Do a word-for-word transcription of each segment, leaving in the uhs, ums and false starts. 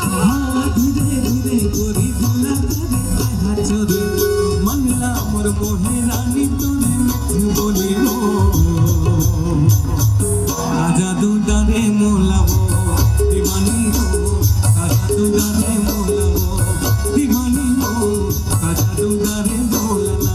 हाँ, धीरे धीरे गोरी बोला करे, हाथ जोड़े, मन ला मोर मोहे रानी तोरे मीठ बोली हो। आजा तू डरे मोला वो दीवानी हो, आजा तू डरे मोला वो दीवानी हो, आजा तू डरे मोला ना।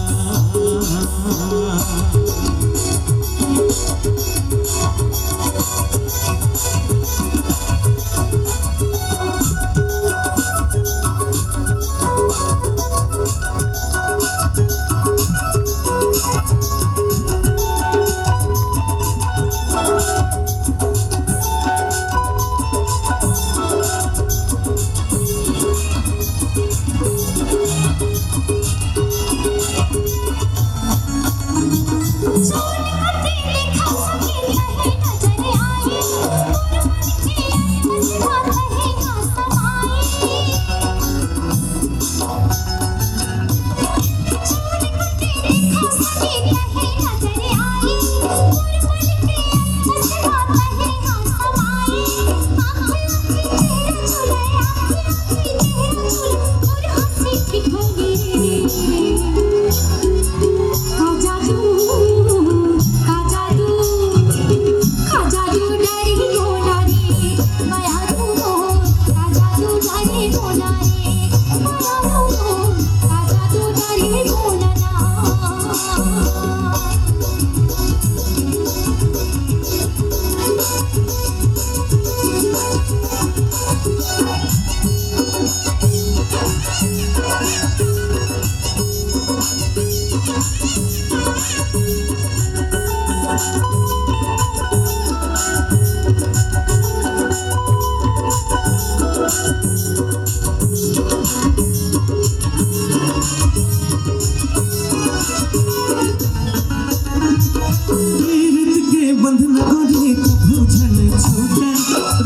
पीरित के बंधन गोरी कभू झन छूटे,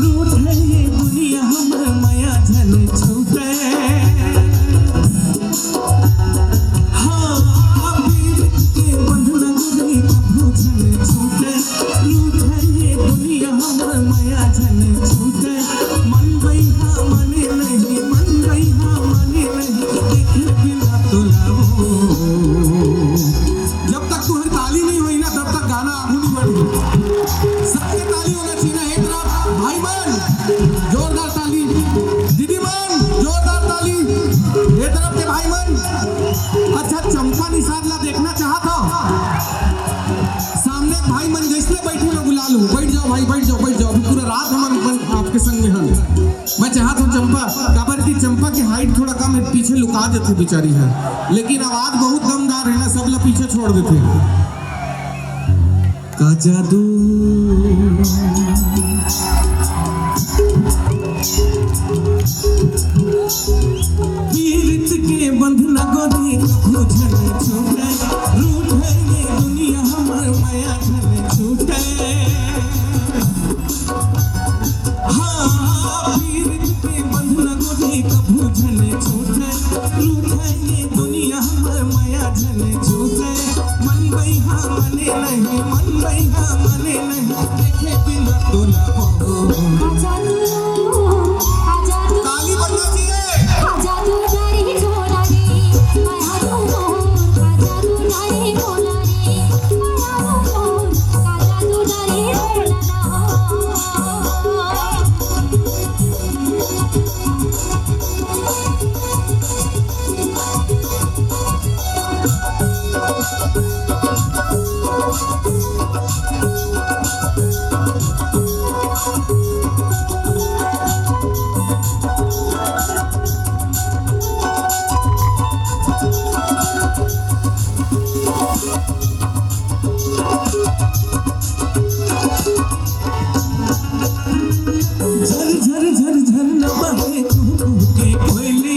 रूठे ये दुनिया हमर मया झन छूटे। हाँ, पीरित के बंधन गोरी कभू झन छूटे, रूठे ये दुनिया हमर मया झन छूटे। मन बइहा मने नहीं, मन बइहा मने नहीं, देखे बिना तोला वो। जब तक तुहर ताली नहीं होई ना, तब तक गाना आगू नहीं बढ़ी। सबके ताली होना चाहिए ना। एक तरफ भाई मन, जोरदार ताली। दीदी मन, जोरदार ताली। ये तरफ के भाई मन। अच्छा, चंपा निषाद ला देखना चाहत हो? सामने भाई मन जैसे बैठे लोग बुला लो, बैठ जाओ भाई, बैठ जाओ, बैठ जाओ। अभी पूरा रात हम, हम आपके संग में हन। मैं चाहत हूँ चंपा, काबर कि चंपा की हाइट थोड़ा कम है, पीछे लुका देते बेचारी है, लेकिन आवाज बहुत दमदार है ना, सब ला पीछे छोड़ देते। का जादू पीरित के बंधना गोरी कभू झन छूटे, रूठे ये दुनिया हमर मया झन छूटे। हाँ, पीरित के बंधना गोरी कभू झन छूटे, रूठे ये दुनिया हमर मया झन छूटे। मन बइहा मने नहीं, मन बइहा मने नहीं, देखे बिना तोला हो। ताली बनना चाहिए। झर झर झर झर न बहे कुहू कुहू के कोयली।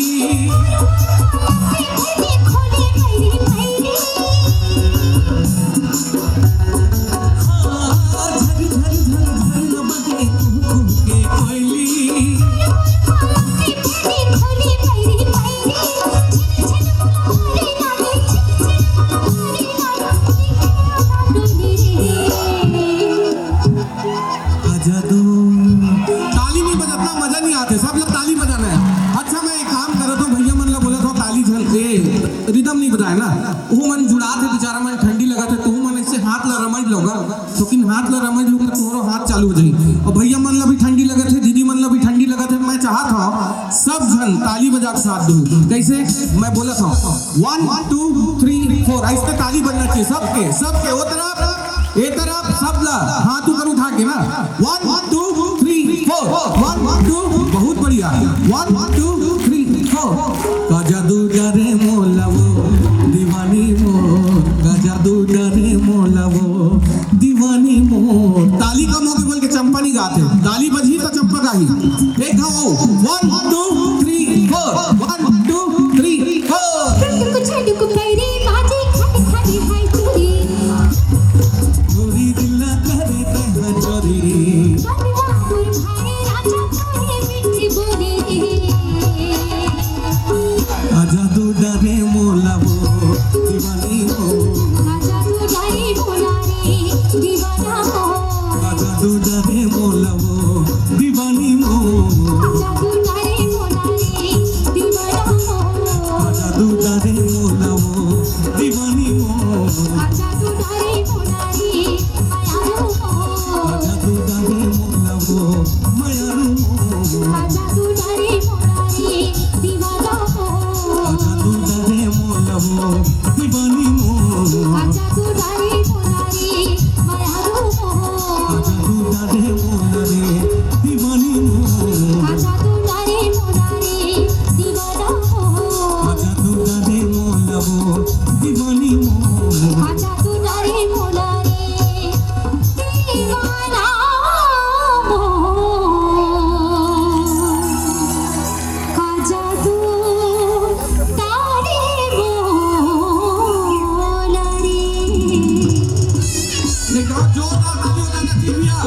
मन ठंडी लगत हे, तुहू मन ऐसे हाथ ला रमड़ लो गा, लेकिन हाथ ला रमड़ लू तो तुम्हारो हाथ चालू हो जाही। और भैया मन ला भी ठंडी लगत हे, दीदी मन ला भी ठंडी लगत हे। मैं चाहत हूँ सब झन ताली बजा के साथ दू। कैसे? मैं बोलत हूँ, वन टू थ्री फोर, ऐसे ताली बजना चाहिए सबके, सबके। वो तरफ, ये तरफ, सब ला हाथ ऊपर उठा के ना, वन टू थ्री फोर, वन टू, बहुत बढ़िया, वन टू थ्री फोर। का जादू डरे मोला वो दीवानी मोर, का जादू डरे मोला वो दीवानी मोर। ताली कम होके बोल के चंपा नहीं गाते, ताली बजी तो चंपा गाही। एक घाव, वन टू थ्री फोर, वन टू थ्री फोर। टुक टुक छटुक पैरी बाजे खट खट हाय चोरी। चोरी दिल करे तह चोरी। बनवा मोर भाई राजा तोहे मीठी बोली। आजा तू डरे मोला वो दीवानी हो। आजा तू डरे मोला रे दीवाना हो। आजा तू डरे मोला वो दीवानी हो। आजा तू डरे मोला रे दीवाना हो। आजा तू डरे मोला वो दीवानी हो। आजा तू डरे मोला रे मायारू हो। आजा तू डरे मोला वो मायारू हो। आजा तू डरे मोला रे दीवाना हो। आजा तू डरे मोला वो दीवानी हो। आजा तू डरे मोला रे मायारू हो। आजा तू डरे मोला रे दीवानी हो। आजा तू डरे मोला रे दीवाना हो। आजा तू डरे मोला वो दीवानी हो। आजा तू डरे मोला रे दीवाना हो। आजा तू डरे मोला रे। एक बार जोरदार ताली हो जाना चाहिए भैया।